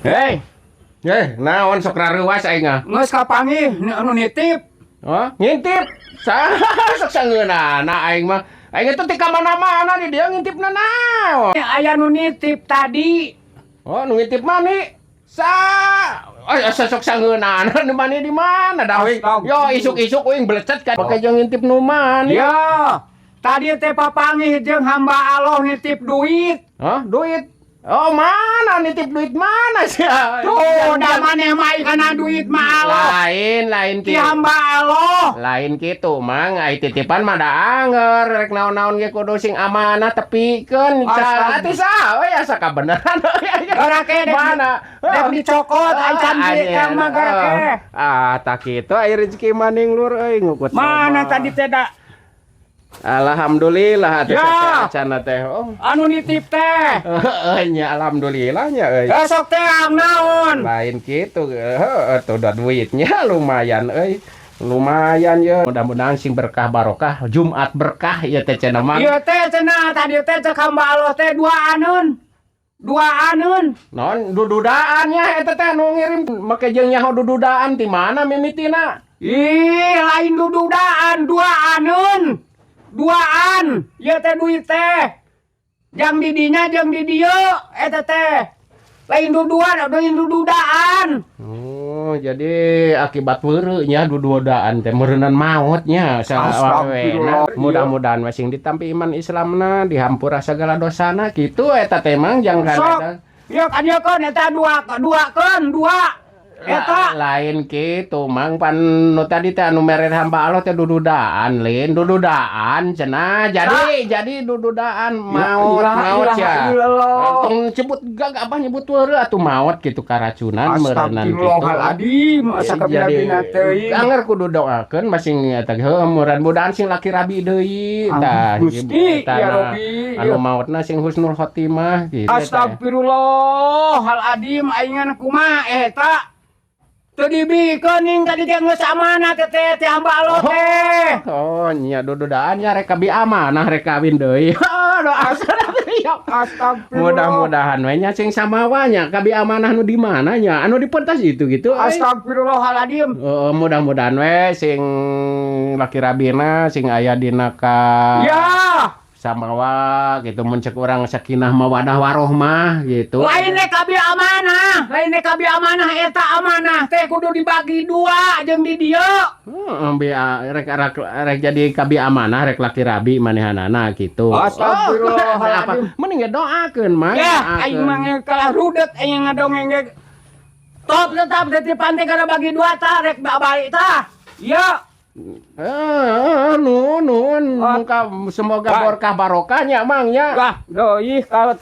Hei, Eh, naon sok rareuwas aing ah? Geus kapanggih anu nitip. Oh, ngintip. Sa sok sangeunana aing mah. Aing itu ti ka mana-mana di dia ngintipna naon? Aya nu nitip tadi. Oh, nu ngintip mani. Sa Oh, asa sok sangeunana nu mani di mana dah uing? Yo isuk-isuk uing belecet kan make jeung ngintip nu mani. Ya, tadi teh papanggih jeung hamba Allah nitip duit. Hah, duit? Oh, mana nitip duit mana sih? Tuh, da maneh mah kana duit mah Allah. Lain, lain Ti kitu. hamba Allah. Lain kitu, Mang. Ai titipan mah da anger rek naon-naon ge kudu sing amanah tepikeun. Astaga. Atuh saha we asa kabeneran. Gara ke dek Mana? Dek dicokot ai can di kang mah gara ke. Ah, tak kitu ai rezeki maning lur euy ngukut. Mana mah. Tadi teh da Alhamdulillah atuh Ya. acana teh. Oh. Anu nitip teh. Heeh nya alhamdulillah nya euy. Besok teh ang naon? Lain gitu, heeh tuh udah duitnya lumayan euy. Lumayan ya. Mudah-mudahan sing berkah barokah, Jumat berkah ya teh cenah mah. Ieu teh cenah tadi teh cek hamba Allah teh duaaneun. Duaaneun. Non dududaan nya eta teh nu ngirim make jeung nyaho dududaan ti mana mimitina? Ih, lain dududaan, duaaneun. Duaan, ieu teh duit teh. Jang di dinya jeung di dieu eta teh. Lain duduan, lain dududaan. Oh, jadi akibat weureu nya dududaan teh meureunan maot nya. Astagfirullah. Mudah-mudahan masing ditampi iman Islamna, dihampura segala dosana gitu eta teh Mang jang Sok. Ieu kan ieu keun eta dua dua keun dua. Eta Lain kitu Mang, pan nu tadi teh anu mere hamba Allah teh dududaan, lin dududaan cenah, jadi dududaan maot ilaha maot ya. Illallah. Tong sebut gak apa nyebut weureu atuh maot gitu karacunan meureunan gitu. Astagfirullahaladzim, asa Jadi kabina-bina teuing. Anger kudu doakeun masing eta heueuh mudah-mudahan sing laki rabi deui tah. Gusti, eta ya na, Rabbi. Anu maotna sing husnul khotimah gitu teh. Astagfirullahaladzim, aingan kumaha eta? Teu dibikeun ning tadi teh geus amanah teh teh teh hamba Allah teh. Oh, nya dududaan nya rek kabi amanah rek kawin deui. Doa. Astagfirullah. Mudah-mudahan we nya sing samawa nya kabi amanah nu di mana nya anu di pentas itu gitu euy. Astagfirullahaladzim. Heeh, mudah-mudahan we sing laki rabina sing aya dina ka Ya, samawa gitu mun cek urang sakinah mawadah warohmah gitu. Lain rek kabi amanah, lain rek kabi amanah eta amanah teh kudu dibagi dua jeung di dieu. Heeh, rek, rek, rek jadi kabi amanah rek laki rabi manehanana gitu. Astagfirullahaladzim. Oh, apa? Mending ge doakeun mah. Ya, aing mah kalah rudet aing ngadongeng ge. Top tetap titipan teh kana bagi dua tah rek balik tah. Iya. Eh, nun nun Ah. muka semoga Wah. berkah barokahnya Mang nya. Wah, ih kalau